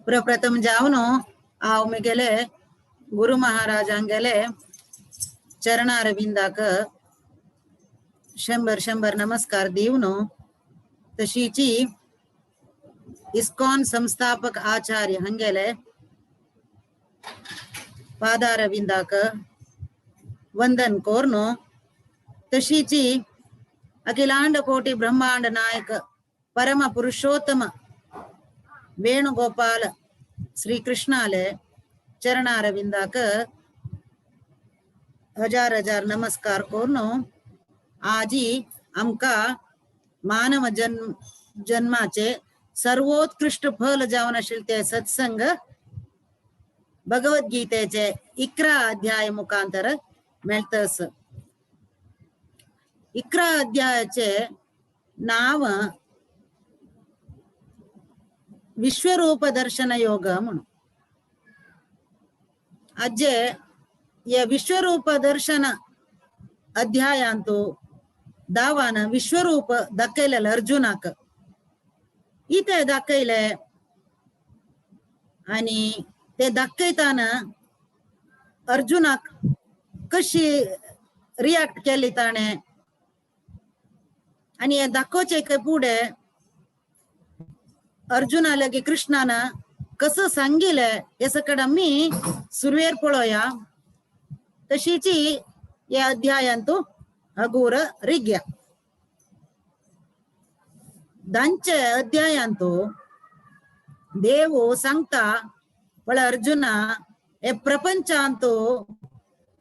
प्रप्रथम जावन हांव म्हगेले गुरु महाराजांगेले चरणारविंदाक शंबर शंबर नमस्कार दिवन तशीची इस्कॉन संस्थापक आचार्य हंगेले पादारविंदाक वंदन कोर्नो तशीची अखिलांड कोटि ब्रह्मांड नायक परम पुरुषोत्तम वेणुगोपाल श्री कृष्णाले चरणारविंदाक हजार हजार नमस्कार कोर्नो आजी आमका मानव जन्माचे सर्वोत्कृष्ट फल जावन आशिल्लें ते सत्संग भगवद्गीतेचे 11 अध्याय मुखांतर मेळतस। 11 अध्यायाचे नाव विश्वरूप दर्शन योग म्हणून। आजे या विश्वरूप दर्शन अध्यायांतु दावान विश्वरूप दाखयलें अर्जुनाक इथे दाखयले आणि ते दाखयताना अर्जुनाक कशी रिॲक्ट केली ताणे आणि हे दाखोवचे पुढे अर्जुना लगे कृष्णान कसं सांगिले हे सगळं आमी सुरवेर पळोवया। तशीची या अध्यायांतु हगूर रिग्या दांचे अध्यायांतु देव सांगता पळ अर्जुना हे प्रपंचांतु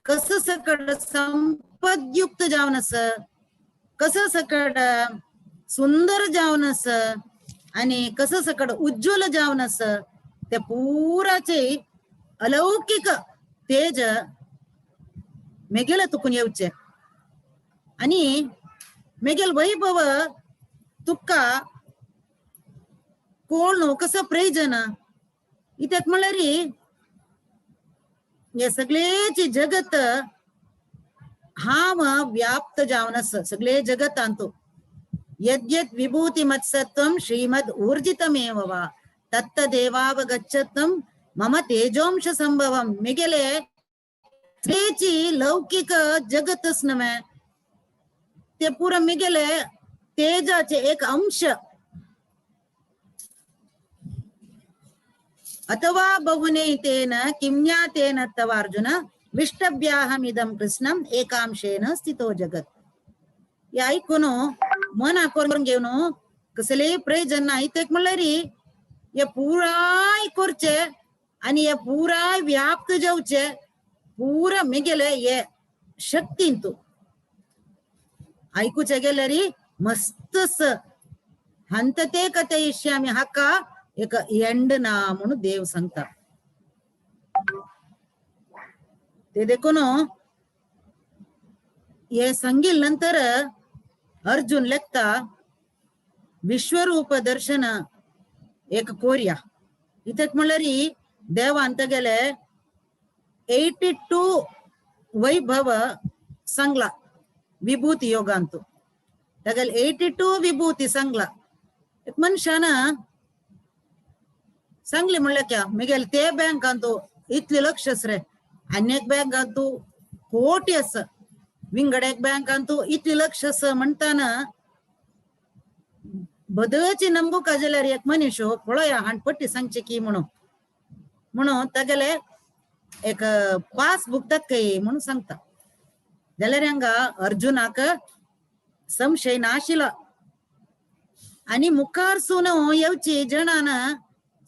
कसं सकड संपदयुक्त जावन आस, कसं सकड सुंदर जावन आस आणि कसं सकड उज्ज्वल जावन आस ते पुराचे अलौकिक तेज मेगेले तुकून येवचे आणि मेगेल वैभव तुका कोण कसं प्रयोजन इत्याक म्हणल्यार हे सगळेची जगत हांव व्याप्त जावन आस सगळे जगतांतु यद्यत् विभूति मत्सत्वं श्रीमद् ऊर्जितमेव वा तत्तदेवावगच्छत्वं मम तेजोंश संभवं। मेगेले सगळेची लौकिक जगतच नव्हे ते पुरा मेगेले तेजाचे एक अंश अथवा बहुनैतेन किं ज्ञातेन तव अर्जुन विष्टभ्याहमिदं कृष्णं एकांशेन स्थितो जगत्। हे ऐकून मना करून घेवन कसलेय प्रयोजन ना इत्याक म्हणल्यार हे पुराय करचे आनी हे पुराय व्याप्त जावचे पुरा मेगेले हे शक्तींतु आयकुचे गेल्यार मस्तस हंतते कथयिष्यामि हाका एक एंड ना म्हणून देव सांगता। ते देखून हे सांगिल नंतर अर्जुन लेखता विश्वरूप दर्शन एक कोरिया इत्याक म्हणल्यार देवान गेले 82 वैभव सांगला विभूती योगांतु तागेले 82 विभूती सांगला। एक मनशान सांगले म्हणल्यार क्या मेगेले ते बँकांतु इतले लक्ष आस रे, आनी एक बँकांतु कोटी आसा, विंगड एक बँकांतु इतले लक्ष आसा म्हणटाना बदची नमगुका जाल्यार एक मनीस पळया हाणपट्टी सांगचे की म्हणून म्हणून तागेले एक पासबुक दाखय म्हणून सांगता। जाल्यार हांगा अर्जुनाक संशय नाशिल्लो आनी मुखार सून येवची जणान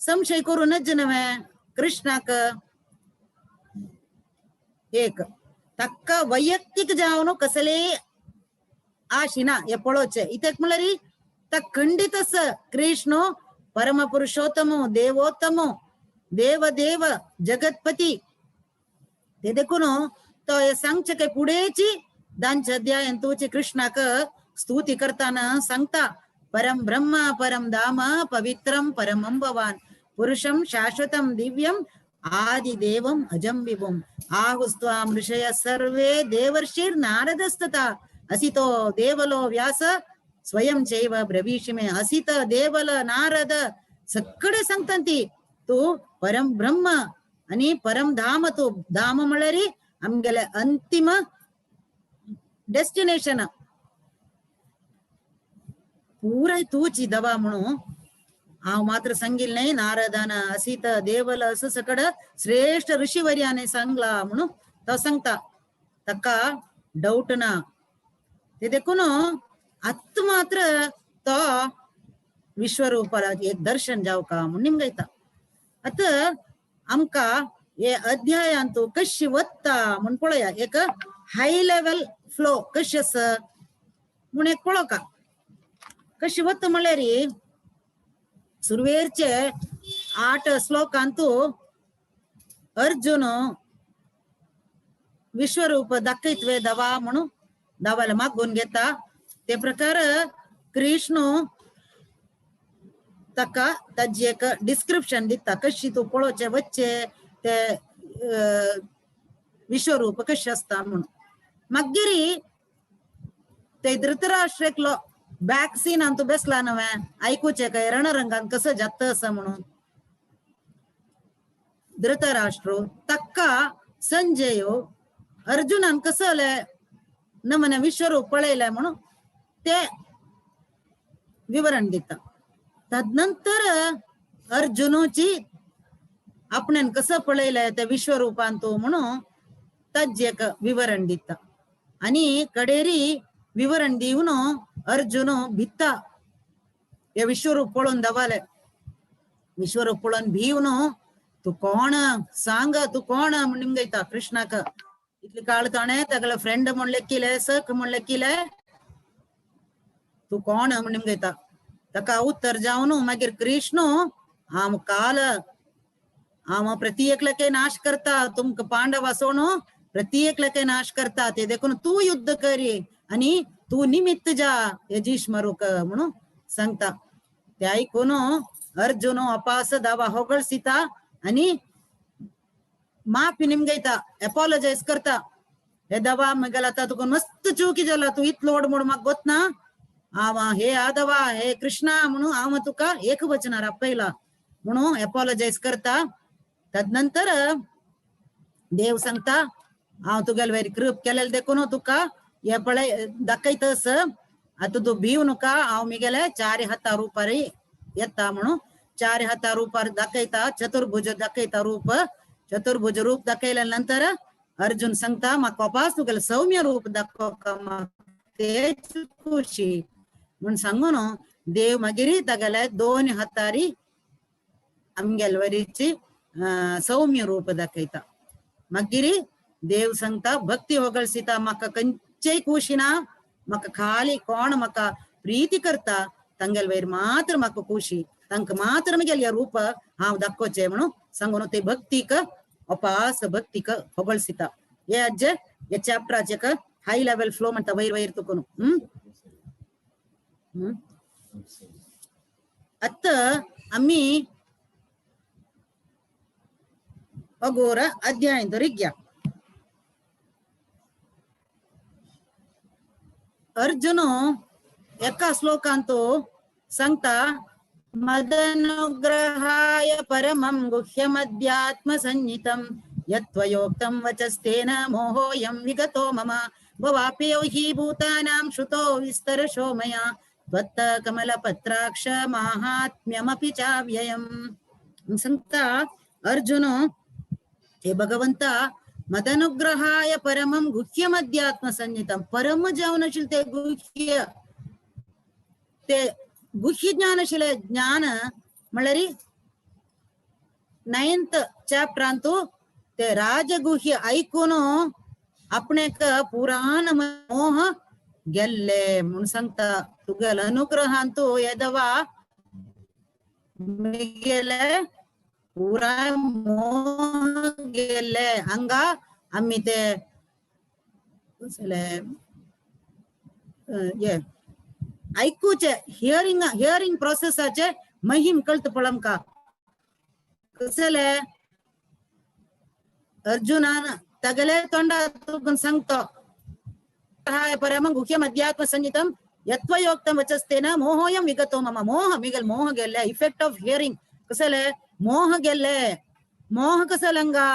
संशय करूं नज न्हय कृष्णाक एक ताका वैयक्तीक जावन कसले आशिना हे पळोवचें इत्याक म्हणल्यार ता खंडीत आसा कृष्ण परम पुरुषोत्तम देवोत्तम देव देव जगतपती। ते देखून तो हे सांगचे काय पुढेची दांच्या अध्यायांतूची कृष्णाक स्तुती करताना सांगता परम ब्रह्म परम धाम पवित्रम परमं भवान पुरुषं शाश्वतं दिव्यम आदिदेवम अजं विभुम आहुस्त्वां ऋषयः सर्वे देवर्षिर् नारदस्तथा असितो देवलो व्यास स्वयं चैव ब्रवीषि मे। असित देवल नारद सगळे सांगतात ती तूं परम ब्रह्म आनी परम धाम. तूं धाम म्हणल्यार आमगेले अंतिम डेस्टिनेशन पुराय तूची दवा म्हणून हांव मात्र सांगिल न्हय. नारदान असित देवल असं सकड श्रेष्ठ ऋषीवर्याने सांगला म्हणून तो सांगता. ताका डाऊट ना. ते देखून आत्त मात्र तो विश्वरूपाला एक दर्शन जावका म्हणून निमगयता. आतां आमकां हे अध्यायांतू कशी वत्ता म्हूण पळोवया. एक हाय लेवल फ्लो कशी आसा म्हूण एक पळोवका. कशी वत्ता म्हणल्यार सुरवेरचे 8 श्लोकांतू अर्जुन विश्वरूप दाखयतवे दवा म्हणून दवाला मागून घेता. ते प्रकार कृष्ण ताका ताजी एक डिस्क्रिप्शन दिता कशी तूं पळोवचें वच्चे ते विश्वरूप कशें आसता म्हणून. मागीर ते धृतराष्ट्र एकलो बॅक सीनान तूं बेसला नवें आयकुचें काय रणरंगान कसं जाता आसा म्हणून. धृतराष्ट्र ताका संजय अर्जुनान कसं नमन विश्वरूप पळयलें म्हणून ते विवरण दिता. तदनंतर अर्जुनची आपण्यान कसं पळयलें ते विश्वरूपान तो म्हणून ताजें एक विवरण दिता. आनी कडेरी विवरण दिवन अर्जुन भिता हे विश्वरूप पळोवन दवाले. विश्वरूप पळोवन भिवन तूं कोण सांग तूं कोण म्हूण निमगयता कृष्णाक. इतले काळ ताणें तागेलो फ्रेंड म्हूण लेखिलें सख म्हूण लेखिलें तूं कोण म्हूण निमगयता. ताका उत्तर जावन मागीर कृष्ण हांव काल हांव प्रति एकल्याके नाश करता तुमकां पांडवा सोणू प्रति एकल्याके नाश करता ते देखून तूं युद्ध करी आनी तूं निमित्त जा हे भीष्मरूक म्हणून सांगता. ते आयकून अर्जुन अपास दावा होगळसिता आनी माफी निमगयता एपॉलॉजायज करता. हे दवा म्हगेलो आतां तुका मस्त चुकी जाला तूं इतलो व्हड म्हूण म्हाका गोत ना. हांव हे आदवा हे कृष्णा म्हणून हांव तुका एक वचनार आपयला म्हणून एपॉलॉजायज करता. तदनंतर देव सांगता हांव तुगेले वयर कृप केलेले देखून तुका हे पळय दाखयतस. आतां तूं भिव नका हांव म्हगेले चार हाता रुपार येता म्हणून चार हाता रुपार दाखयता. चतुर्भुज दाखयता रूप. चतुर्भुज रूप दाखयल्या नंतर अर्जुन सांगता म्हाका वापास तुगेलें सौम्य रूप दाखोवका म्हाका तेच खुशी म्हूण सांगून देव मागीर तागेले दोन हातारी आमगेले वरीची सौम्य रूप दाखयता. मागीर देव सांगता भक्ती होगळसिता म्हाका खंयचेय खुशी ना म्हाका खाली कोण म्हाका प्रीती करता तांगेले वयर मात्र म्हाका खुशी तांकां मात्र म्हगेलें रूप हांव दाखोवचें म्हणून सांगून ते भक्तीक अपास भक्तीक होगळसिता. हे अज्जे हे चॅप्टराचे हाय लेवल फ्लो म्हणटा वयर वयर तुकून. आतां आमी अघोर अध्याय धरी घ्या. अर्जुन एका श्लोकांत सांगता मदनुग्रहाय परमं गुह्यमध्यात्म संहितं यत्त्वयोक्तं वचस्तेन मोहोऽयं विगतो मम भवाप्ययो हि भूतानां श्रुतो विस्तरशो मया त्वत्तः कमलपत्राक्ष माहात्म्यमपि चाव्ययम्. सांगता अर्जुन हे भगवंता मदनुग्रहाय परमं गुह्यमध्यात्म संहितं परम जावन ते गुह्य ते गुह्य ज्ञानशील ज्ञान म्हणल्यार 9th चॅप्टरांतू ते राजगुह्य ऐकून आपणेक पुराण मोह गेल्ले म्हूण सांगता. तुगेलो अनुग्रहांतू येदवा मिगेले पुराय मोह गेल्ले हांगा आमी ते आयकुचे हियरिंग हियरिंग प्रोसेसाचे महिम कळत पळमका कसले अर्जुनान तागेले तोंडा तुका सांगतो परम गुह्यम अध्यात्म संहितम यत्वयोक्तम वचस्तेन मोहोयम विगतो मम. मोह मिगल मोह गेल्ले इफेक्ट ऑफ हियरिंग कसले मोह गेल्ले. मोह कसो लंगा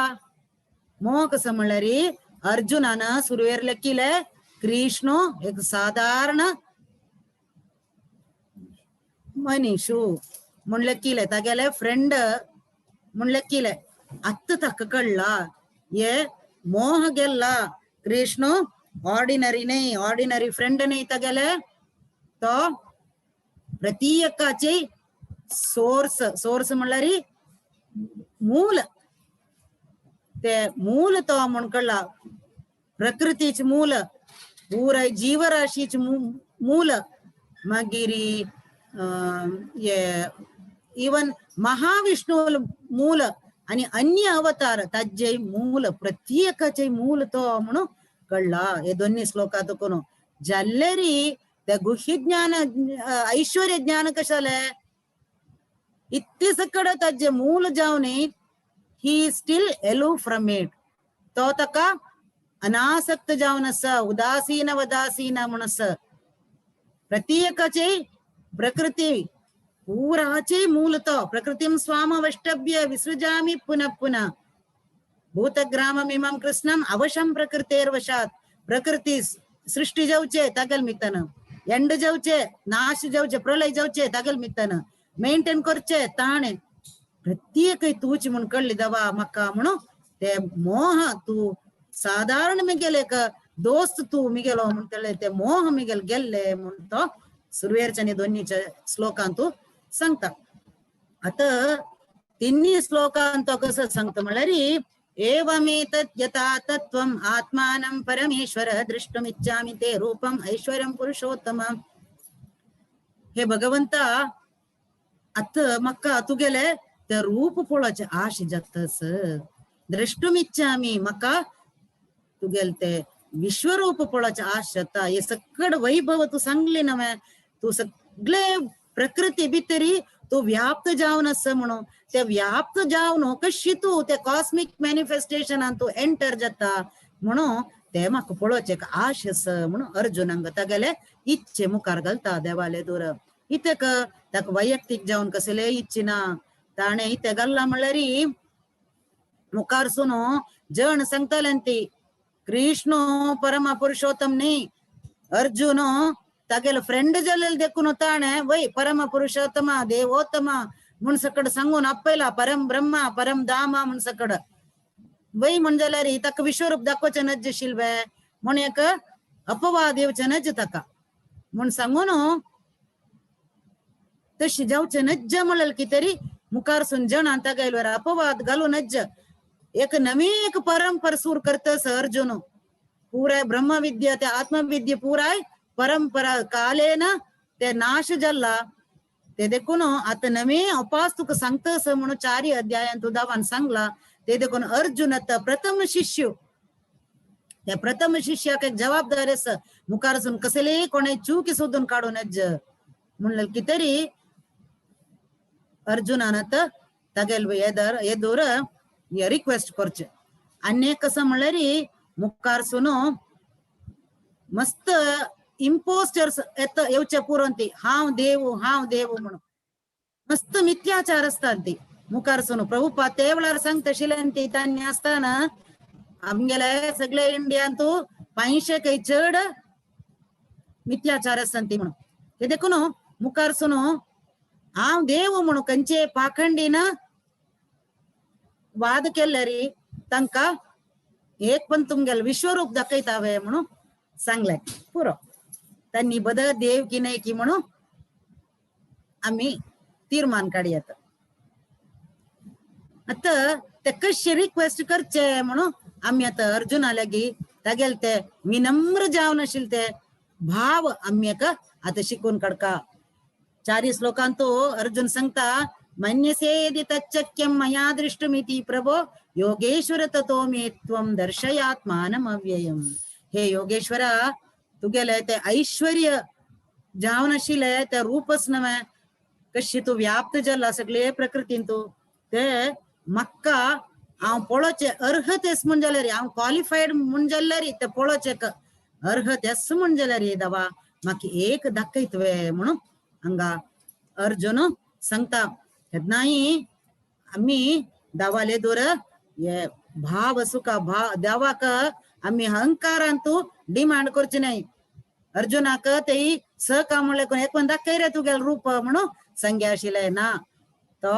मोह कसो म्हणल्यार अर्जुनान सुरवेर लेखिले कृष्ण एक साधारण मनीषू म्हण लेखिले तागेले फ्रेंड म्हण लेखिले. आत्तां ताका कळ्ळा हे मोह गेल्ला कृष्ण ऑर्डिनरी न्ही, ऑर्डिनरी फ्रेंड न्ही तागेले, तो प्रत्येकाचे सोर्स. सोर्स म्हणल्यार मूल, ते मूल तो म्हण कळ्ळा. प्रकृतीच मूल, पुराय जीवराशीच मूल, मागीर इवन महाविष्णू मूल आणि अन्य अवतार ताजे मूल, प्रत्येकाचे मूल तो म्हणून कळ्ळा. हे दोन्ही श्लोकात कोण जाल्लेरी त्या गुह्य ज्ञान ऐश्वर्य ज्ञान कशाले इतले सकड ताजे मूल जावन he still aloof from it. तो ताका अनासक्त जावन आसा, उदासीन वदासीन म्हूण आसा. प्रत्येकाचे प्रकृती पूराचे मूल तो प्रकृतीं स्वामवष्टभ्य विसृजामि पुनः पुनः भूतग्राममिमं कृष्णम अवशं प्रकृतेर्वशात्. प्रकृती सृष्टी जावचे तागेल मित्तान, एंड जावचे, नाश जावचे, प्रलय जावचे तागेल मित्तान, मेंटेन करचे ताणे. प्रत्येक तूच म्हूण कळ्ळी दवा म्हाका म्हणून ते मोह तूं साधारण मिगेले एक दोस्त तूं मिगेलो म्हणटले ते मोह मिगेल गेल्ले म्हूण तो सुरवेरच्यानी दोन्हीच्या श्लोकांतू सांगता. आतां तिन्ही श्लोकांत तो कसो सांगता म्हणल्यार एवमेतत् यथा तत्त्वम् आत्मानं परमेश्वर द्रष्टुमिच्छामि ते रूपम् ऐश्वर्यं पुरुषोत्तम. हे भगवंता आतां म्हाका तुगेले ते रूप पळोवचें आश जाता. द्रष्टुमिच्छामि म्हाका तुगेले ते विश्वरूप पळोवचें आश जाता. हे सकड वैभव तूं सांगले नवें, तूं सगळे प्रकृती भितरी तूं व्याप्त जावन आसा म्हणून ते व्याप्त जावन कशी तूं ते कॉस्मिक मॅनिफेस्टेशनान तूं एंटर जाता म्हणून ते म्हाका पळोवचें एक आश आसा म्हणून अर्जुनांक तागेले इच्छे मुखार घालता देवाले दूर. इतेक ताका वैयक्तीक जावन कसले इच्छे ना, ताणें इतें घाल्ला म्हणल्यार मुखार सून जण सांगताले ती कृष्ण परम पुरुषोत्तम न्ही, अर्जुन तागेलो फ्रेंड जालेले देखून ताणें वय परम पुरुषोत्तम देवोत्तम म्हूण सकड सांगून आपयला, परम ब्रह्मा परम धामा म्हूण सकड वय म्हण जाल्यार ताका विश्वरूप दाखोवचें नज्ज शिल्वे म्हूण एक अपवाद येवचें नज्ज ताका म्हूण सांगून तशी जावचें नज्ज म्हणलें की तरी मुखार सून जणां तागेल्यार अपवाद घालूं नज्ज. एक नवी एक परंपर सूर करतस अर्जुन पुराय ब्रह्मविद्या ते आत्मविद्या पुराय परंपरा कालेन ते नाश जाल्ला ते देखून आतां नवी अपास तुका सांगतस म्हणून चारी अध्यायान तूं दावान सांगला. ते देखून अर्जुन आतां प्रथम शिष्य, त्या प्रथम शिष्याक एक जबाबदारी आसा मुखार सून कसलेय कोणें चुकी सोदून काडूं नज म्हणलें की तरी अर्जुनान आतां तागेले येदोर रिक्वेस्ट करचें. आनी कसो म्हणल्यार मुखार सून मस्त इम्पोस्टर्स येता येवचे पुरोन ती हांव देव हांव देव म्हणून मस्त मिथ्याचार आसता ती मुखार सून. प्रभुपा ते वेळार सांगता आशिल्ल्यान ती तांणी आसतना आमगेले सगळे इंडियांत 500 काही चड मिथ्याचार आसता ती म्हणून ते देखून मुखार सून हांव देव म्हणून खंयचे पाखंडीन वाद केल्यारी तांकां एक पण तुमगेले विश्वरूप दाखयता हांवें म्हणून सांगलें पुरो. तांणी बद देव की न्हय की म्हणून आमी तीर्मान काडयात. आतां ते कशें रिक्वेस्ट करचे म्हणून आमी आतां अर्जुना लागीं तागेले ते विनम्र जावन आशिल्ले ते भाव आमी एका आतां शिकून काडका. चारी श्लोकांत अर्जुन सांगता मन्यसेदि तच्चक्यं मया दृष्टुमिति प्रभो योगेश्वर ततो मे त्वं दर्शयात्मानम् अव्ययम्. हे योगेश्वरा तुगेले ते ऐश्वर्य जावन आशिल्ले ते रूपच नवें कशी तूं व्याप्त जाला सगळे प्रकृतीन तूं ते म्हाका हांव पळोवचें अर्हतेस म्हूण जाल्यार हांव क्वॉलिफायड म्हूण जाल्यार ते पळोवचें अर्हतेस म्हूण जाल्यार देवा म्हाका एक दाखयतवे म्हणून हांगा अर्जुन सांगता. तेन्नाय आमी दावाले दोर हे भाव सुका भाव देवाक आमी अहंकारान तूं डिमांड करचे न्हय. अर्जुनाक तेई स का म्हणले एक पण दाखय रे तुगेले रूप म्हणून संगे आशिल्ले ना तो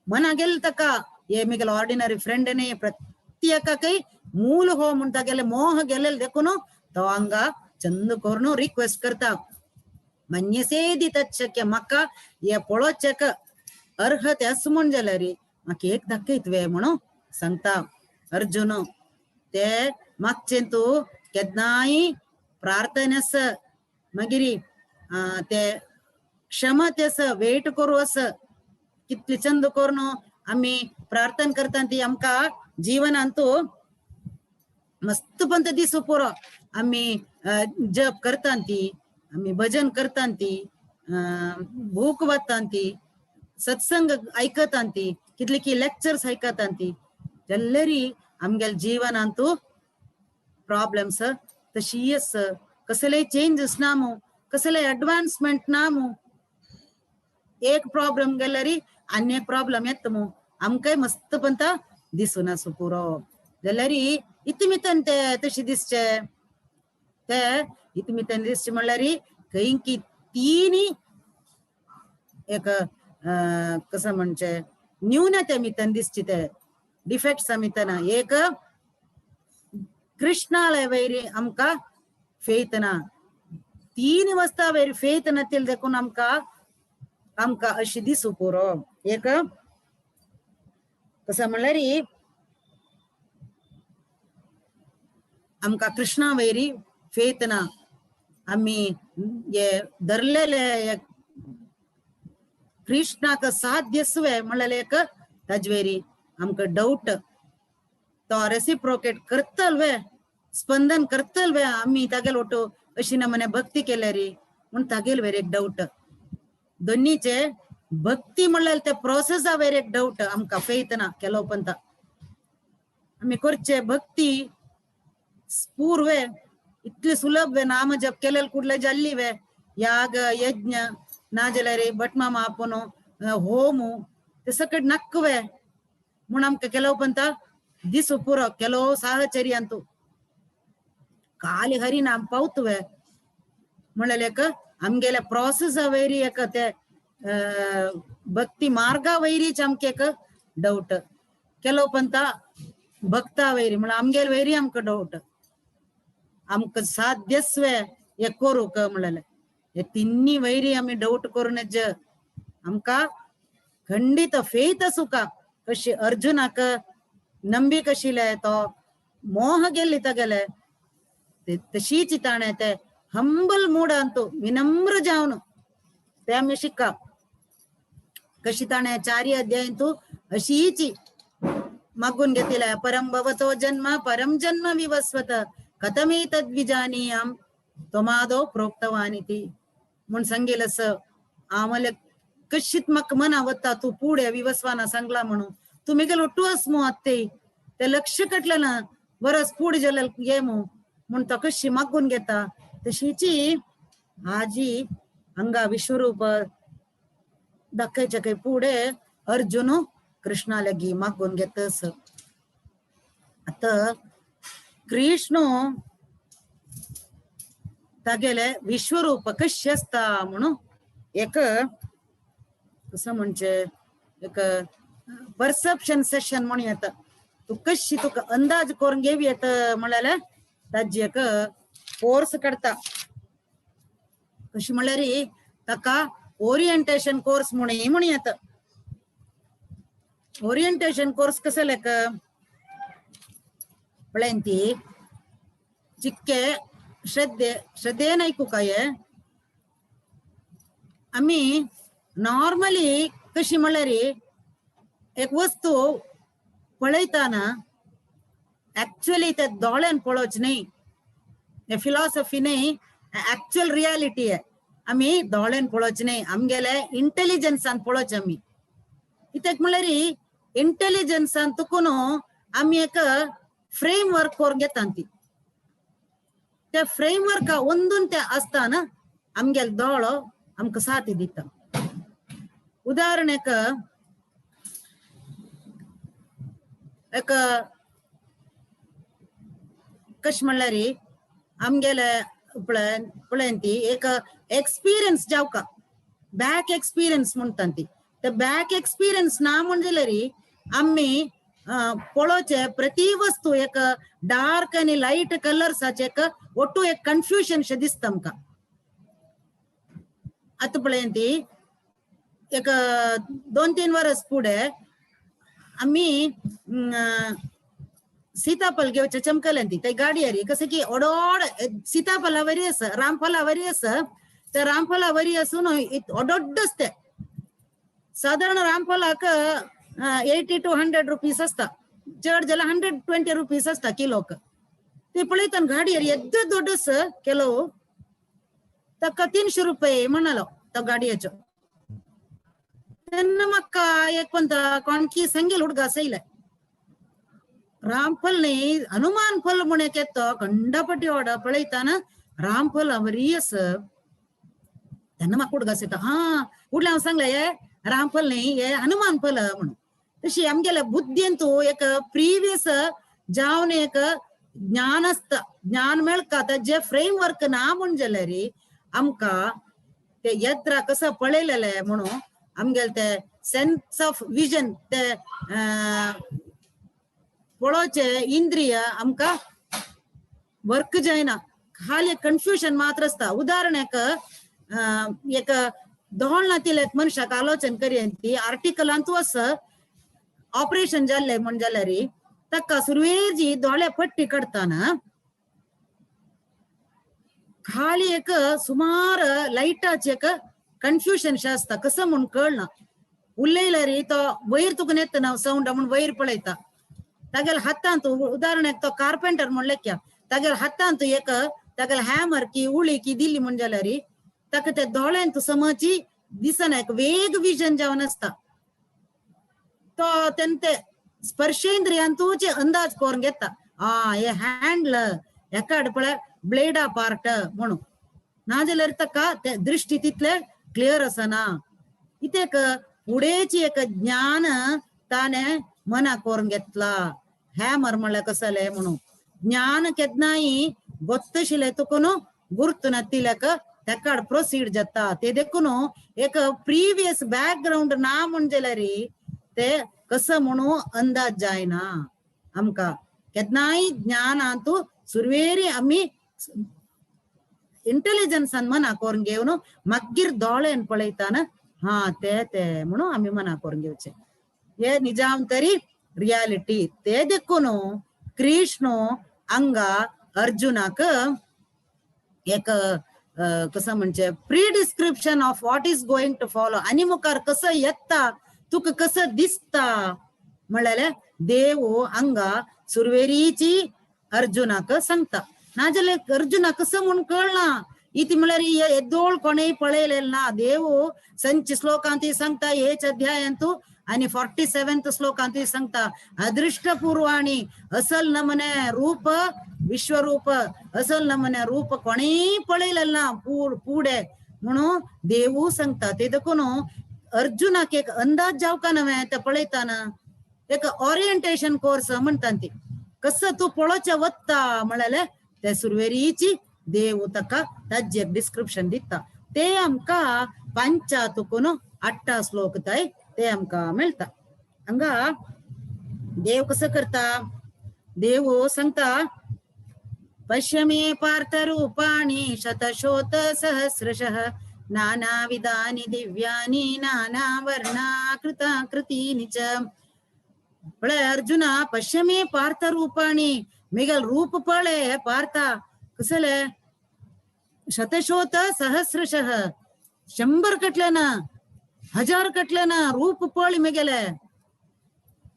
मना गेल ताका हे मिगेले ऑर्डिनरी फ्रेंड न्ही प्रत्येकाकय मूल हो म्हूण तागेले मोह गेलेले देखून तो हांगा चंद करून रिक्वेस्ट करता. मन्यसेदी तच्छक्य म्हाका हे पळोवचेक अर्हते अस म्हूण जाल्यार म्हाका एक दाखयत वे म्हणून सांगता अर्जुन. ते मागचें तूं केन्नाय प्रार्थनेस मागीर ते क्षमतेस वेट करू अस कितले चंद करून आमी प्रार्थना करता ती आमकां जीवनांत मस्त पंत दिसू पुरो. आमी जप करता ती आमी भजन करता ती बूक वाचता ती सत्संग आयकता ती कितले की लेक्चर्स आयकता ती जाल्यार आमगेले जीवनांत प्रॉब्लम्स तशीच कसलेय चेंजीस ना मू कसलेय अडवान्समेंट ना मू. एक प्रॉब्लम गेल्यार आनी एक प्रॉब्लम येता मू आमकांय मस्त पंत दिसून आसूं पुरो. जाल्यार इतमितन ते तशें दिसचे ते इतमितन दिसचे म्हणल्यार खंय की तीन एक कसं म्हणचे न्यूनते मितन दिसचे ते डिफेक्ट्स मितना. एक कृष्णालय वैरी आमकां फेत ना तीन वस्ता वैरी फेत नातील देखून आमकां आमकां अशी दिसूं पुरो. एक कसं म्हणल्यार आमकां कृष्णा वैरी फेत ना आमी हे धरलेले कृष्णाक साध्यस्वे म्हणल्यार एक ताजे आमकां डावट तो रेसिप्रोकेट करतल वे स्पंदन करतल वे आमी तागेल ओटो अशी नमने भक्ती केल्यार म्हूण तागेल वेर एक डावट. दोन्हीचे भक्ती म्हणल्यार ते प्रोसेसा वेर एक डावट आमकां फेत ना केलो पंत आमी करचे भक्ती पूर्वे इतले सुलभ वे नाम जप केलेले कुडले जाल्ली वे याग यज्ञ ना जाल्यार भटमामा आपूण होमू ते सकट नक्क वे म्हूण आमकां केलो पंत दिसू पुरो केलो साहचर्यांतू काली हरी नाम पावतवे म्हणल्यार एक आमगेले प्रोसेसा वैरी एक ते भक्ती मार्गा वैरीच आमकां एक डावट केलो पंत भक्ता वैरी म्हणल्यार आमगेले वैरी आमकां डावट आमकां साध्यस्वे हे करूंक म्हणलें हे तिन्ही वैरी आमी डावट करून आमकां खंडीत फेत आसूका कशी अर्जुनाक नंबी कशिले तो मोह गेल्ली तागेले तशीच ताणें ते हंबल मूडांतू विनम्र जावन ते आमी शिक्का कशी ताणें चारी अध्यायांतू अशीच मागून घेतिले परम भवतो जन्म परम जन्म विवस्वत कथमेतद्विजानीयाम त्वमादौ प्रोक्तवानिति म्हूण सांगेल अस आम्हाला कशीत म्हाका मना वता तूं पुढे विवस्वाना सांगला म्हणून तूं मिगेल ಒಟ್ಟು मू आत्ते ते लक्ष कटले ना बरस पुढे जाल्यार ये मू म्हूण तो कशी मागून घेता तशीची आजी हांगा विश्वरूप दाखयच्या खंय पुढे अर्जुन कृष्णा लागीं मागून घेतस. आतां कृष्ण तागेले विश्वरूप कशें आसता म्हणून एक कसं म्हणचे एक परसेप्शन सेशन म्हणून येता तूं कशी तुका अंदाज करून घेव येता म्हणल्यार ताजी एक कोर्स काडटा कशी म्हणल्यार ताका ओरिएंटेशन कोर्स म्हणून म्हणून येता. ओरिएंटेशन कोर्स कसं लेख पळयन ती चिक्के श्रद्धे श्रद्धेन आयकूंक आमी नॉर्मली कशी म्हणल्यार एक वस्तू पळयताना ऍक्च्युअली ते दोळ्यान पळोवचें न्हय हे फिलॉसॉफी न्हय ऍक्च्युअल रियालिटी आहे. आमी दोळ्यान पळोवचें न्हय आमगेले इंटेलिजन्सान पळोवचें आमी कित्याक म्हणल्यार इंटेलिजन्सान तुकून आमी एक फ्रेम वर्क करून घेता ती त्या फ्रेमवर्का ಒಂದೊಂದು ते आसतना आमगेलो दोळो आमकां साथ दिता. उदाहरणाक एक कशें म्हणल्यार आमगेले पळय ती एक एक्सपिरियन्स जावका, बॅक एक्सपिरियन्स म्हणटा ती. ते बॅक एक्सपिरियन्स ना म्हण जाल्यार आमी पळोवचे प्रति वस्तू एक डार्क आनी लायट कलर्साचे एक ಒಟ್ಟು एक कन्फ्युजन शे दिसता आमकां. आतां पळय ती एक 2-3 वर्स फुडें आमी सीताफल घेवचे चमकले ती ते गाडयेर कशें की ओडोड सीताफला वरी आसा, रामफला वरी आसा. ते रामफला वरी आसून ओडोड्ड आसते. साधारण रामफलाक 80 to 100 rupees आसता, चड जाल्यार 120 रुपीज आसता किलोक. ते पळयतान गाडयेर येद्द दोड आसा किलो, ताका 300 रुपये म्हणालो तो गाडयेचो. तेन्ना म्हाका एक पंता कोणकी संगेल हुडगा सयले रामफल न्ही हनुमान फल म्हण एक येता कंडापटी वाडा पळयताना रामफल बरी आसा. तेन्ना म्हाका उडगास येता, हा उडले हांव सांगले हे रामफल न्ही हे हनुमान फल म्हणून. तशी आमगेल्या बुद्दींतू एक प्रिवियस जावन एक ज्ञान आसता, ज्ञान मेळका जे फ्रेम वर्क ना म्हण जाल्यार आमकां ते येत्रा कसो पळयलेले म्हणून आमगेले ते सेन्स ऑफ विजन ते पळोवचे इंद्रिय आमकां वर्क जायना, खाली कन्फ्युजन मात्र आसता. उदाहरण एक एक दोळनातील एक मनशाक आलोचन करी ती आर्टिकलांतू आसा ऑपरेशन जाल्ले म्हण जाल्यार ताका सुरवेर जी दोळे पट्टी काडटाना खाली एक सुमार लायटाचे एक कन्फ्युजन शे आसता, कसो म्हूण कळना. उलयल्यार तो वयर तुका येता ना सावंड म्हूण वयर पळयता. तागेल्या हातांत उदाहरण तो कार्पेंटर म्हण लेख्या, तागेल्या हातांत एक तागेल्या हॅमर की उळी की दिली म्हण जाल्यार ताका ते दोळ्यांत समची दिसना, एक वेग विजन जावन आसता. तो तेन्ना ते स्पर्शेंद्रियांतूच अंदाज करून घेता, आ हे हँडल एका पळय ब्लेडा पार्ट म्हणून. नाजाल्यार ताका ते दृश्टी तितले क्लियर आसना. इतेक फुडेची एक ज्ञान ताणें मना करून घेतला हॅमर म्हणल्यार कसलें म्हणून. ज्ञान केन्नाय गोत्तशिले तुका न्हू गुर्त नातिल्याक तेका प्रोसीड जाता. ते देखून एक प्रिवियस बॅकग्रावंड ना म्हण जाल्यार ते कसं म्हणून अंदाज जायना आमकां. केन्नाय ज्ञानांतू सुरवेरी आमी इंटेलिजन्सान मना करून घेवन मागीर दोळ्यान पळयताना हा ते ते म्हणून आमी मना करून घेवचे. हे निजाम तरी रियालिटी. ते देखून कृष्ण हांगा अर्जुनाक एक कसं म्हणजे predescription of what is going to follow आनी मुखार कसं येता तुका कसं दिसता म्हणल्यार देव हांगा सुरवेरीची अर्जुनाक सांगता. नाजाल्यार अर्जुनाक कसं म्हूण कळना. इति म्हणल्यार येदोळ कोणेय पळयलें ना. देव संच श्लोकांतूय सांगता हेच अध्यायांतू आणि 47th श्लोकांतूय सांगता अदृष्ट पूर्वाणी असल नमने रूप विश्वरूप असल नमने रूप कोणेय पळयलें ना पुढे म्हणून देवू सांगता. ते देखून अर्जुनाक एक अंदाज जावका नव्हे ते पळयताना एक ओरिएंटेशन कोर्स म्हणटा ती कसं तूं पळोवचें वता म्हणल्यार ते सुरवेरीची देव ताका ताजें एक डिस्क्रिप्शन दिता. ते आमकां पंचातुकून 8 श्लोक ताय ते आमकां मेळटा. हांगा देव कसो करता, देव सांगता पश्य मे पार्थ रूपाणि शतशोत सहस्रशः नानाविधानि दिव्यानि नानावर्णाकृताकृतीनि च. पळय अर्जुना पश्य मे पार्थ रूपाणि मिगल रूप पळय पार्था कसले शतशोत सहस्रशः 100 कटले ना 1000 कटले ना रूप पळ मिगेले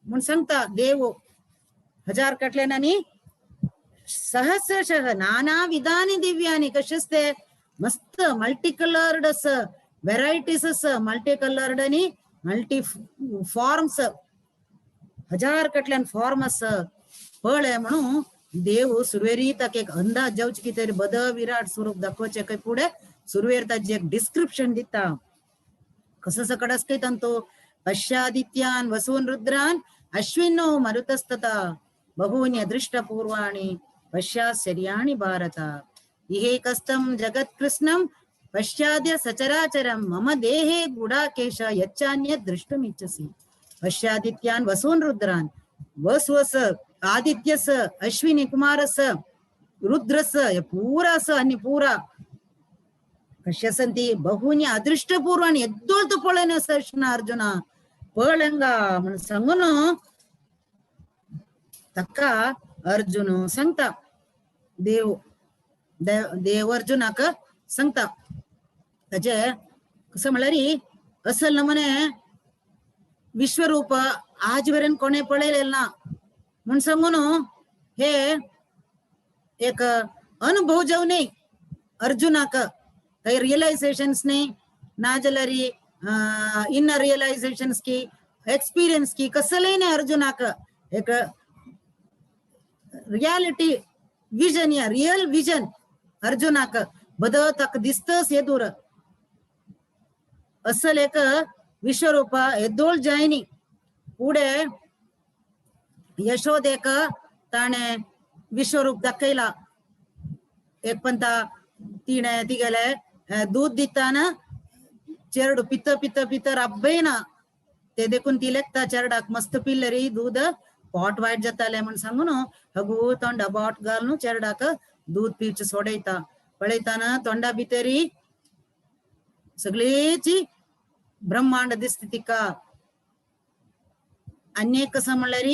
म्हूण सांगता देव. 1000 कटले ना न्ही सहस्रशः नानाविधानि दिव्यानि कशेंच ते मस्त मल्टी कलर्ड आसा, व्हेरायटीज आसा, मल्टी कलर्ड आनी मल्टी फॉर्म्स 1000 कटल्यान फॉर्म आसा पळय म्हणून देव सुरवेरी ताका एक अंदाज जावचे की तरी बद विराट स्वरूप दाखोवचें काय फुडें सुरवेर ताजें एक डिस्क्रिप्शन दिता. कसो सकड आसता तो पश्यादित्यान वसून रुद्रान अश्विनो मरुतस्तथा बहूनि अदृष्टपूर्वाणि पश्याश्चर्याणि भारत. इहेकस्तं जगत्कृत्स्नं पश्याद्य सचराचरं मम देहे गुडाकेश यच्चान्यत् द्रष्टुमिच्छसि. पश्यादित्यान् वसून् रुद्रान् वसुवस आदित्यस अश्विनी कुमारस रुद्रस पूरा स आणि पूरा पश्यसंती बहूनि अदृष्टपूर्वाणि एद्दोळतु पळयन कृष्ण अर्जुना पळंगा म्हणून सांगून तक्का अर्जुन सांगता देव देव अर्जुनाक सांगता. ताचे कसं म्हणल्यार असल नमुने विश्वरूप आजवरेन कोणे पळयलें ना म्हूण सांगून हे एक अनुभव जावं न्ही अर्जुनाक काही रियलायझेशन्स न्ही ना जाल्यार इनर रियलायझेशन्स की एक्सपिरियन्स की कसलेय न्ही अर्जुनाक एक रियालिटी विजन या रियल विजन अर्जुनाक बद ताका दिसतस हे दूर असल एक विश्वरूप येदोळ जायनी. फुडें यशोदेक ताणें विश्वरूप दाखयला. एक पंता तिणें तिगेले दूध दिताना चेरडू पित पित पित राबयना ते देखून ती लेखता चेरडाक मस्त पिल्ले रे दूध पोट वायट जातालें म्हूण सांगून हगू तोंडा बोट घालून चेरडाक दूध पिवचें सोडयता. पळयताना तोंडा भितरी सगळेची ब्रह्मांड दिसता तिका. आनी एक कसं म्हणल्यार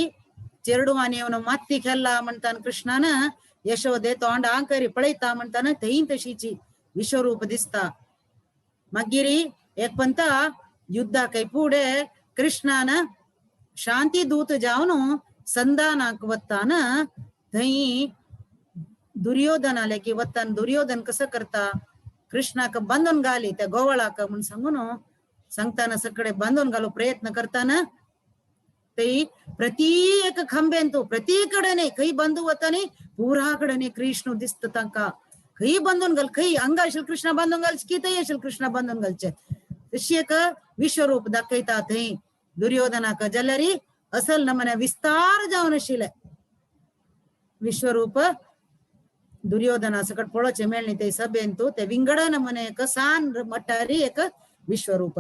चेरडुवान येवन माती खेळला म्हणताना कृष्णान यशोदे तोंड आंकरी पळयता म्हणताना थंय तशीची विश्वरूप दिसता. मागीर एक पंता युद्धाकय फुडें कृष्णान शांती दूत जावन संधानाक वताना थंय दुर्योधनाले की वतान दुर्योधन कसं करता कृष्णाक बांदून घाली त्या गोवळाक म्हूण सांगून सांगताना सगळे बांदून घालू प्रयत्न करताना ते प्रत्येक खांब्यान तो प्रत्येकडेने खंय बांदू वतानी पुरा कडेने कृष्ण दिसता तांकां. खंय बांदून घाल खंय हांगा आशिल्लो कृष्णा बांदून घालचे की थंय आशिल्लो कृष्णा बांदून घालचे तशी एक विश्वरूप दाखयता थंय दुर्योधनाक. जाल्यार असल नमने विस्तार जावन आशिल्लें विश्वरूप दुर्योधना सकट पळोवचें मेळ्ळें ते सभेन तूं ते विंगड नमने एक सान मट्टारी एक विश्वरूप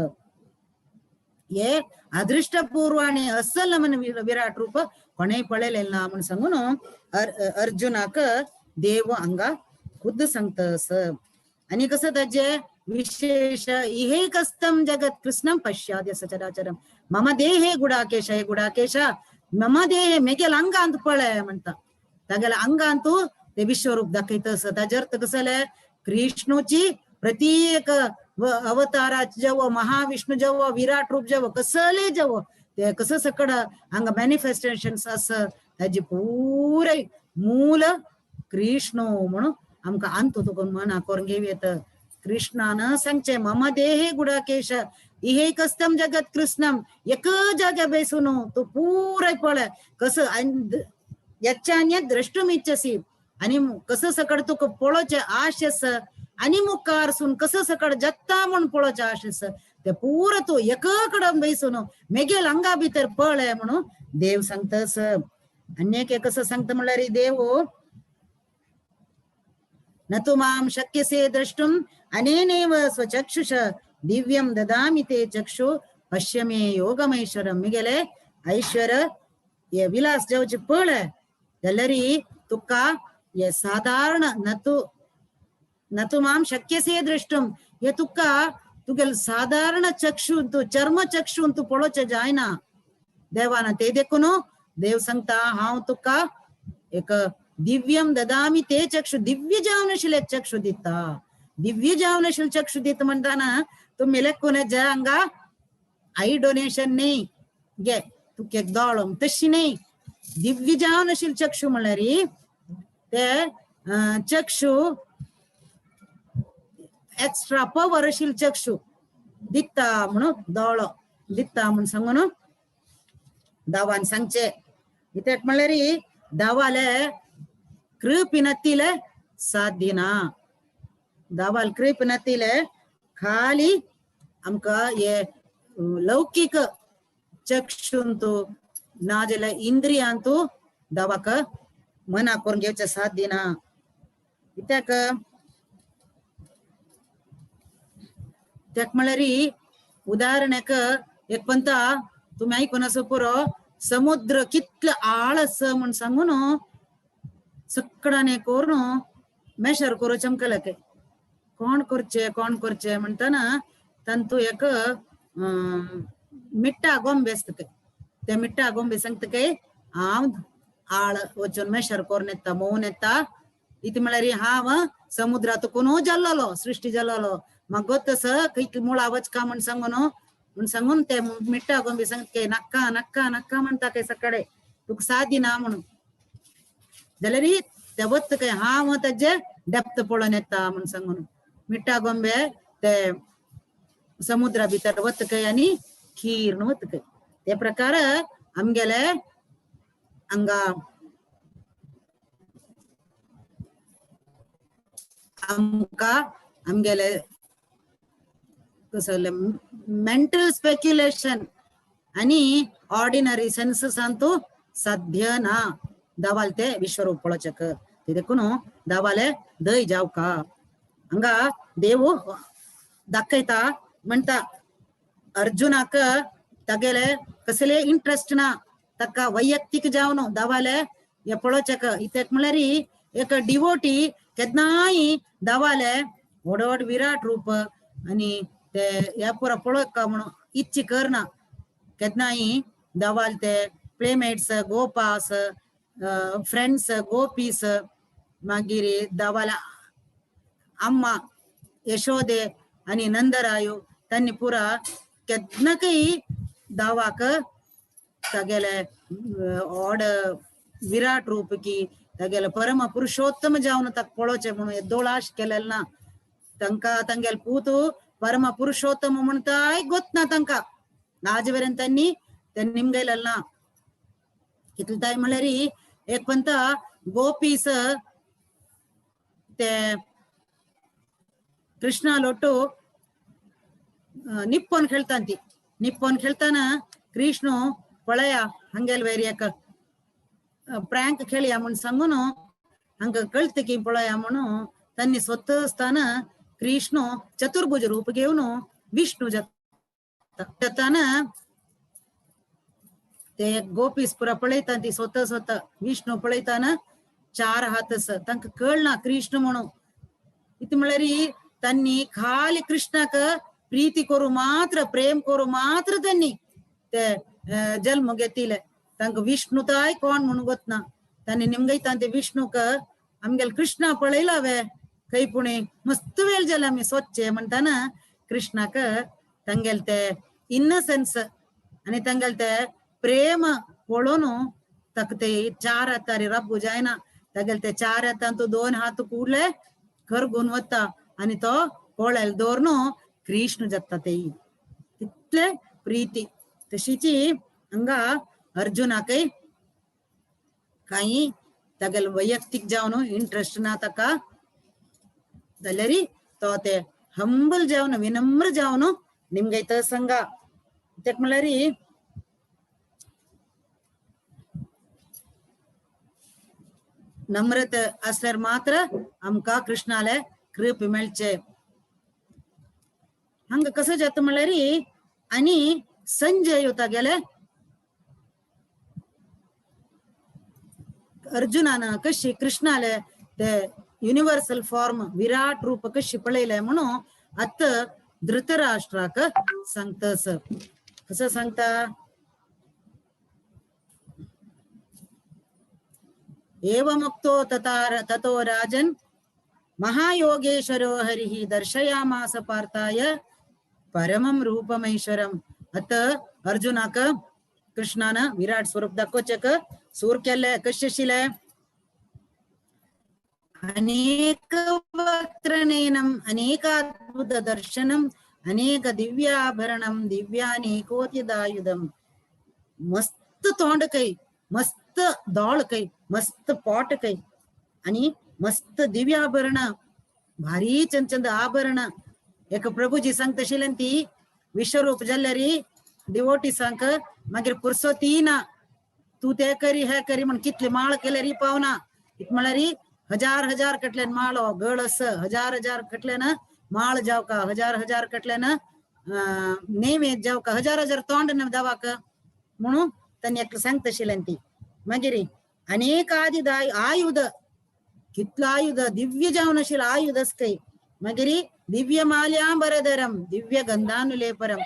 हे अदृष्टपूर्वाणि असल नमने विराट रूप कोणेय पळयलें ना म्हूण सांगून अर्जुनाक देव हांगा खुद्द सांगता. आनी कसं ताजें विशेष इहेकस्तं जगत् कृष्णं पश्याद्य सचराचरं मम देहे गुडाकेश हे गुडाकेश मम देहे मेगेल अंगांत पळय म्हणटा. तागेल्या अंगांतू ते विश्वरूप दाखयता. ताजे अर्थ कसं जालें कृष्णूची प्रत्येक अवताराचे जेव महाविष्णू जेव विराट रूप जेव कसले जेव ते कसं सकड हांगा मॅनिफेस्टेशन्स आसा ताजी पुराय मूल कृष्ण म्हणून आमकां अंत तुका मना करून घेवं येता. कृष्णान सांगचें मम देहे गुडाकेश इहेकस्तं जगत् कृष्णम एक जाग्या बेसून तूं पुराय पळय कसं यच्चान्यत् द्रष्टुमिच्छसि आनी कसं सकड तुका पळोवचें आश आसा आनी मुखार सून कसं सकड जत्ता म्हूण पळोवचें आश आसा ते पुरो तूं एक कडेन बेसून मेगेल अंगा भितर पळय म्हणून देव सांगता. आनी एक कसं सांगता म्हणल्यार देव न तु मां शक्यसे द्रष्टुम् अनेनैव स्वचक्षुष दिव्यं ददामि ते चक्षु पश्य मे योगमैश्वरं. मिगेले ऐश्वर हे विलास जावचे पळय जाल्यार तुका हे साधारण न तु मां शक्यसे द्रष्टुम् हे तुका तुगेले साधारण चक्षु तूं चर्म चक्षु तूं पळोवचें जायना देवान. ते देखून देव सांगता हांव तुका एक दिव्यम ददामि ते चक्षु दिव्य जावन आशिल्लें चक्षु दिता. दिव्य जावन आशिल्लें चक्षु दिता म्हणटाना तूं मेलेक जे हांगा आई डोनेशन न्ही गे तुका एक दोळो तशी न्ही. दिव्य जावन आशिल्लें चक्षु म्हणल्यार ते चक्षु एक्स्ट्रा पवर आशिल्लें चक्षु दिता म्हणून दोळो दिता म्हूण सांगून दावान सांगचें. कित्याक म्हणल्यार दावाले कृपिनத்தில साध्य दावाल कृपिनத்தில खाली आमकां हे लौकीक चक्षुंतु ना जाल्यार इंद्रियां तूं देवाक मना करून घेवचें साध्य ना. कित्याक त्याक म्हळ्यार उदाहरण एक एक पंता तुमी आयकून आसा पुरो, समुद्र कितलो आळ आसा म्हूण सांगून सकडाने करून मेशर करूं चमकले कोण करचे कोण करचे म्हणटना तांतू एक मिट्टा गोंबे आसता ते, ते मिट्टा गोंबे सांगता काय हांव आळ वचून मेशर करून येता मोवन येता. इतलें म्हळ्यार हांव समुद्रांत कोणू जाल्लो सृश्टी जाल्लो म्हाका गोत आसा खंय मुळा वचका म्हूण सांगून म्हूण सांगून ते मिट्टा गोंबे सांगता काय नाका नाका नाका म्हणटा काय सकाळे तुका सादी ना म्हणून. जाल्यार ते वत काय हांव ताजे डेप्थ पळोवन येता म्हूण सांगून मिट्टा गोंबे ते समुद्रा भितर वत काय आनी खीर वत काय. ते प्रकार आमगेले हांगा आमकां आमगेले कसले मेंटल स्पेक्युलेशन आनी ऑर्डिनरी सेन्ससांतू साध्य ना दावाल ते विश्वरूप पळोवचेक. ते देखून दावाले दय जावका. हांगा देव दाखयता म्हणटा अर्जुनाक तागेले कसले इंट्रस्ट ना, ताका वैयक्तीक जावन दावाले हे पळोवचेक. इत्याक म्हळ्यार एक डिवोटी केन्नाय दावाले व्हड व्हड विराट रूप आनी ते हे पुरा पळोवका म्हणून इच्छा करना. केन्नाय दावाल ते प्लेमेट्स गोपास फ्रेंड्स गोपीस मागीर दावाला अम्मा यशोदे आनी नंदरायो तांणी पुरा केन्नाकय दावाक तागेले व्हड विराट रूप की तागेले परम पुरुषोत्तम जावन ताका पळोवचें म्हणून येदोळ आश केलेलो ना. तांकां तांगेले पूत परम पुरुषोत्तम म्हणटाय गोत ना तांकां, आज मेरेन तांणी ते निमगयलेलें ना. कितले ताय म्हळ्यार एक पंता गोपीस ते कृष्णा लोटू निप्पोन खेळतांती, निप्पोन खेळताना कृष्ण पळया हंगेल वयर एक प्रांक खेळया म्हूण सांगून हांकां कळत की पळया म्हणून तांणी स्वतः आसतना कृष्ण चतुर्भुज रूप घेवन विष्णू जाता. ते गोपीस पुरा पळयता ती स्वतः स्वतः विष्णू पळयताना चार हात आसा तांकां कळना कृष्ण म्हणून. इतलें म्हळ्यार तांणी खाली कृष्णाक प्रीती करूं मात्र प्रेम करूं मात्र तांणी ते जल्म घेतिले. तांकां विष्णुताय कोण म्हणून गोतना. तांणी निमगयता ते विष्णूक आमगेले कृष्णा पळयला वे खंय पुणे मस्त वेळ जाले आमी सोदचे म्हणटाना कृष्णाक तांगेले ते इनोसन्स आनी तांगेले ते प्रेम पळोवन ताका ते चार हातार रब्बू जायना तागेले ते चार हातान तो दोन हात कुडले करगून वता आनी तो कोळेल दवरून कृष्ण जाता. ते तितले प्रीती तशीची हांगा अर्जुनाकय कांय तागेले वैयक्तीक जावन इंट्रस्ट ना ताका, जाल्यार तो ते हंबल जावन विनम्र जावन निमगयता संगा. कित्याक म्हळ्यार नम्रत असल्यार मात्र आमकां कृष्णाले कृप मेळचे. हांगा कसं जाता म्हळ्यार आनी संजय तागेले अर्जुनान कशी कृष्णाले ते युनिवर्सल फॉर्म विराट रूप कशी पळयले म्हणून आतां धृतराष्ट्राक सांगता. कसं सांगता? एवमुक्तो ततो राजन महायोगेश्वरो हरिः दर्शयामास पार्थाय परमं रूपमैश्वरम. आतां अर्जुनाक कृष्णान विराट स्वरूप दाखोवचेक सूर केले. कशें आशिल्लें? अनेक वक्त्रनयनम अनेकाद्भुत दर्शनम अनेक दिव्याभरणम दिव्यानेकोद्यदायुधम. मस्त तोंड कई, मस्त दोळ कई, मस्त पोट कई आणि मस्त दिव्याभरण, भारी चंद चंद आभरण. एक प्रभुजी सांगता आशिल्लें ती विश्वरूप जाल्यार डिवोटीसांक मागीर पुरसोती ना. तूं ते करी हे करी म्हण कितले माळ केल्यार पावना. इत म्हळ्यार हजार हजार कटल्यान माळो गळ अस हजार हजार कटल्यान माळ जावका, हजार हजार कटल्यान नैवेद्य जावका, हजार हजार तोंड दावाक म्हणून तांणी एकलें सांगता ती. मागीर अनेक आदि आयुध कितलो आयुध दिव्य जावन आशिल्लो आयुध आसकय. मागीर दिव्य माल्यांबरधरम दिव्य गंधानुलेपरम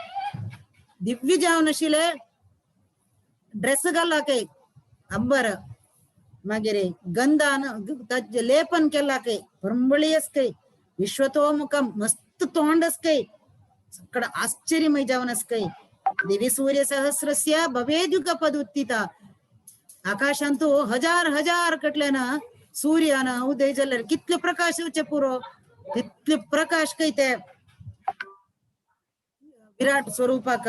दिव्य जावन आशिल्ले ड्रेस घाला कय अंबर. मागीर गंधान लेपन केला कय परंबळी आसकय विश्वतोमुखम मस्त तोंड आसकय सकड आश्चर्यमय जावन आसकय. दिवी सूर्य सहस्रस्य भवेद्युगपद उत्थिता आकाशांतु हजार हजार कटल्यान सूर्यान उदय जाल्यार कितले प्रकाश येवचे पुरो तितले प्रकाश कय ते विराट स्वरूपाक.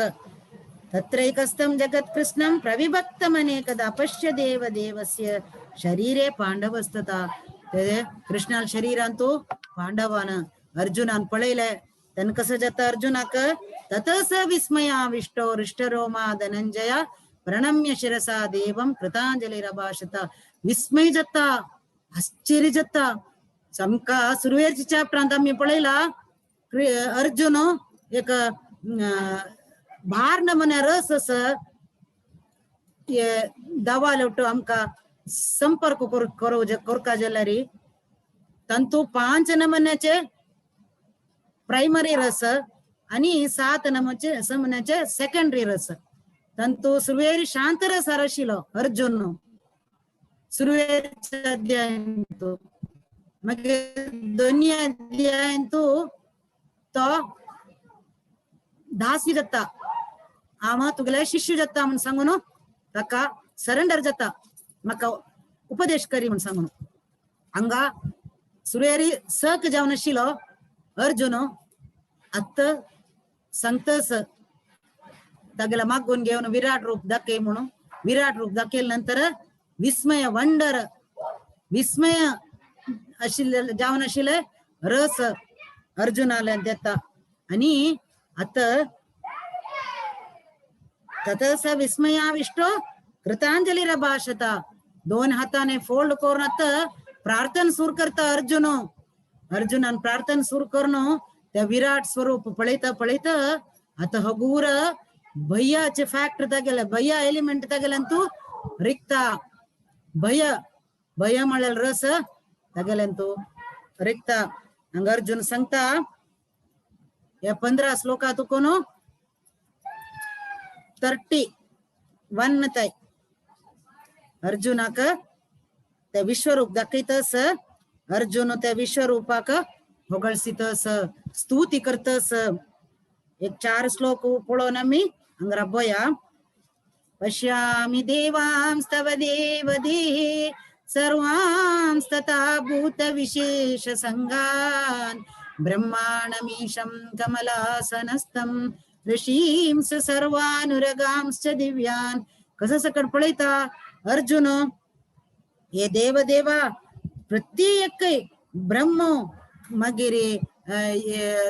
तत्रैकस्थं जगत्कृष्णं प्रविभक्तमनेकदा पश्य देव देवस्य शरीरे पांडवस्तथा. ते कृष्णाल शरीरांतु पांडवान अर्जुनान पळयले तेन्ना कसं जाता अर्जुनाक ततः स विस्मयाविष्टो हृष्टरोमा धनंजय प्रणम्य शिरसा देवं कृतांजलिरभाषत. विस्मय जाता आश्चर्य जाता. सामका सुरवेच्या चॅप्टरांत आमी पळयला अर्जुन एक भार नमुन्या रस अस दवा लोटो आमकां संपर्क करका जाल्यार तांतू 5 नमुन्याचे प्रायमरी रस आणि 7 नमुन्याचे सेकंडरी रस. तांतू सुरवेर शांत रस आशिल्लो अर्जुन सुरवेरच्या अध्यायांतू. मागीर दोन्ही अध्यायांतू तो दासी जाता हांव तुगेले शिष्य जाता म्हण सांगून ताका सरेंडर जाता म्हाका उपदेश करी म्हण सांगून. हांगा सुरवेरी सक जावन आशिल्लो अर्जुन आत्त सांगतस तागेला मागून घेवन विराट रूप दाखय म्हणून. विराट रूप दाखयले नंतर विस्मय वंडर विस्मय आशिल्ले जावन आशिल्ले रस अर्जुनाला देता. आणि आतां ततः स विस्मयाविष्टो कृतांजलिरभाषत. दोन हाताने फोल्ड करून आतां प्रार्थना सुरू करता अर्जुन. अर्जुनान प्रार्थना सुरू करून त्या विराट स्वरूप पळयता पळयता आतां हगूर भयाचे फॅक्टर तागेले भया एलिमेंट तागेले तूं रिक्ता भय भय म्हळ्यार रस तागेले तूं रिक्ता. हांगा अर्जुन सांगता ह्या 15 श्लोका तुकोन 31 तय अर्जुनाक ते विश्वरूप दाखयतस. अर्जुन त्या विश्वरूपाक होगळसीतस स्तुती करतस. एक 4 श्लोक पळोवन आमी हांगा राबोया. पश्यामि देवांस्तव देवदेहे सर्वांस्तथा भूतविशेष संगान् ब्रह्माणमीशं कमलासनस्थं ऋषींस सर्वानुरगांश्च दिव्यान. कसं सकट पळयता अर्जुन हे देवदेवा प्रत्येक ब्रह्म मागीर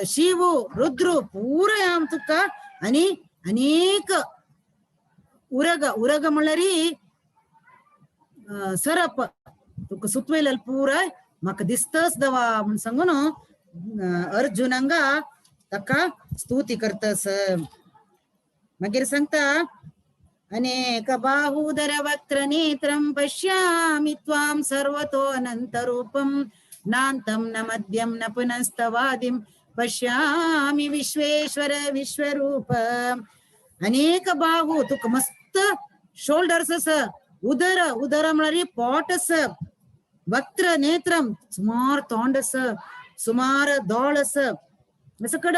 शिव रुद्र पुराय हांव तुका आनी अनेक उरग उरग म्हणल्यार सरप तुका सुतवयलेले पुराय म्हाका दिसतच दवा म्हण सांगून अर्जुनांगा ताका स्तुती करतस. मागीर सांगता अनेक बाहुदर वक्त्र नेत्रं पश्यामि त्वां सर्वतो अनन्तरूपं नान्तं न मध्यं न पुनस्तवादिं पश्यामि विश्वेश्वर विश्वरूप. अनेक बाहु तुका मस्त शोल्डर्स आसा, उदर उदर म्हळ्यार पोट आसा, वक्त्र नेत्रं सुमार तोंड आसा, सुमार दोळ आसा. सकड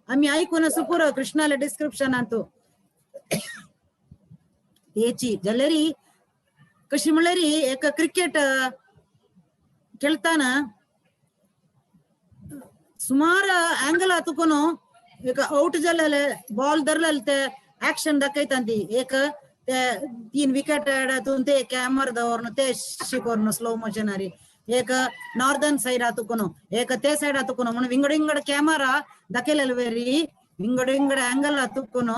आमी आयकून आसा पुरो कृष्णाले डिस्क्रिप्शनांतू तेची जाल्यार कशी म्हणल्यार एक क्रिकेट खेळताना सुमार अँगल तुकून एक आवट जालेले बॉल धरलेले ते ऍक्शन दाखयता ती. एक ते 3 विकेट हातून ते कॅमरा दवरून ते शिकोवन स्लो मोशनारी एक नॉर्दर्न सायड तुकून एक ते सायड तुकून म्हणून विंगड विंगड कॅमरा दाखयलेले वेरी विंगड विंगड अँगल तुकून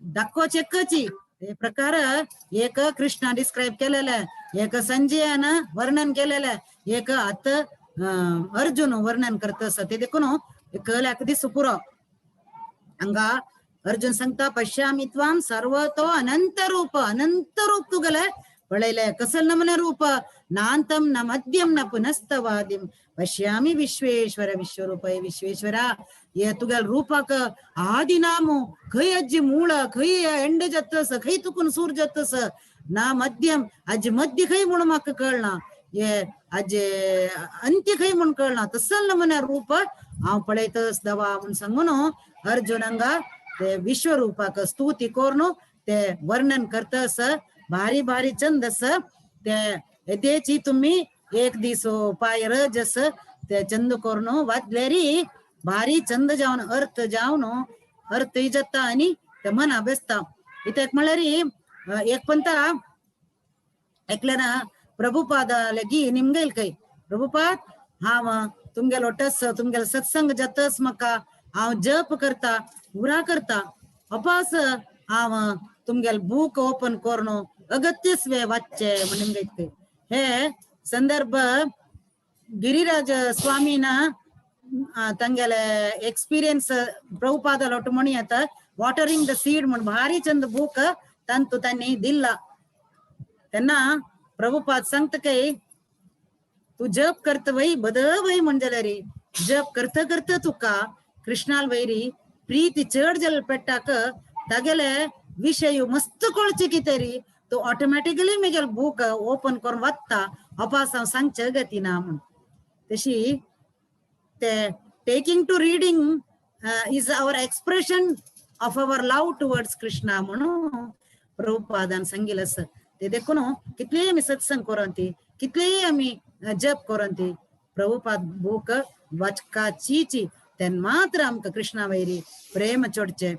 दाखोवचे एकची ते प्रकार एक कृष्णा डिस्क्राईब केलेलं आहे, एक संजयान वर्णन केलेलं आहे, एक आता अर्जुन वर्णन करतस. ते देखून कळल्याक दिसू पुरो. हांगा अर्जुन सांगता पश्यामि त्वां सर्वतो अनंत रूप. अनंत रूप तुगेलें पळयलें. कसल नमूने रूप? नांतम न मध्यम न पुनस्तवादिम पश्यामि विश्वेश्वर विश्वरूप. हे विश्वेश्वरा, हे तुगेल रूपाक आदि नामो खंय आजी मूळ, खंय एंड जातस, खंय तुकून सूर जातस. ना मध्यम आजी मध्य खंय म्हूण म्हाका कळना, हे आजे अंत्य खंय म्हूण कळना. तसल नमुन्या रूप हांव पळयतस दवा म्हूण सांगून अर्जुन हांगा ते विश्वरूपाक स्तुती करून ते वर्णन करतस. भारी भारी चंद आसा ते येदेची तुमी एक दीस पाय रजस ते चंद करून वाचल्यारी भारी चंद जावन अर्थ जावन अर्थय जाता आनी ते मना बेसता. कित्याक म्हणल्यार एक पंता एकल्यान प्रभुपादा लगी निमगेल खंय, प्रभुपाद हांव तुमगेलो टस तुमगेलो सत्संग जातस म्हाका, हांव जप करता पुरा करता, अपास हांव तुमगेल बूक ओपन करून अगत्यच वे वाचचे म्हण निमगयत. हे संदर्भ गिरिराज स्वामीन तांगेले एक्सपिरियन्स प्रभुपादा लोट म्हणी येता वॉटरिंग the seed म्हण भारी चंद बूक तांतू तांणी दिल्ला. तेन्ना प्रभुपाद सांगता काय तू जप करत वय बद वय म्हण जाल्यार जप करता करता तुका कृष्णाल वैरी प्रीती चड जाल पेट्टाक तागेले विशय मस्त कळचे कितें तो ऑटोमॅटिकली मेगेल बूक ओपन करून वाचता अपास हांव सांगचे गती ना म्हण. तशी ते taking to reading is our expression of our love towards Krishna म्हणून प्रभुपादान सांगितलं आसा. ते देखून कितलेय आमी सत्संग करून कितलेय आमी जप करून प्रभुपाद बूक वाचकाचीची तेन्ना मात्र आमकां कृष्णा वैरी प्रेम चडचे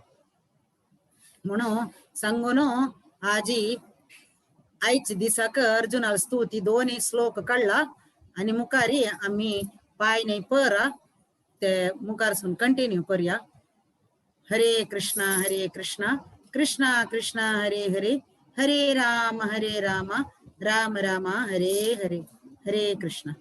म्हणून सांगून आजी आयच दिसाक अर्जुनाल स्तुती दोन्ही श्लोक काडला आनी मुखारी आमी पाय न्हय परा ते मुखारसून कंटिन्यू करूया. हरे कृष्णा हरे कृष्णा कृष्णा कृष्णा हरे हरे, हरे राम हरे राम राम राम हरे हरे. हरे कृष्णा.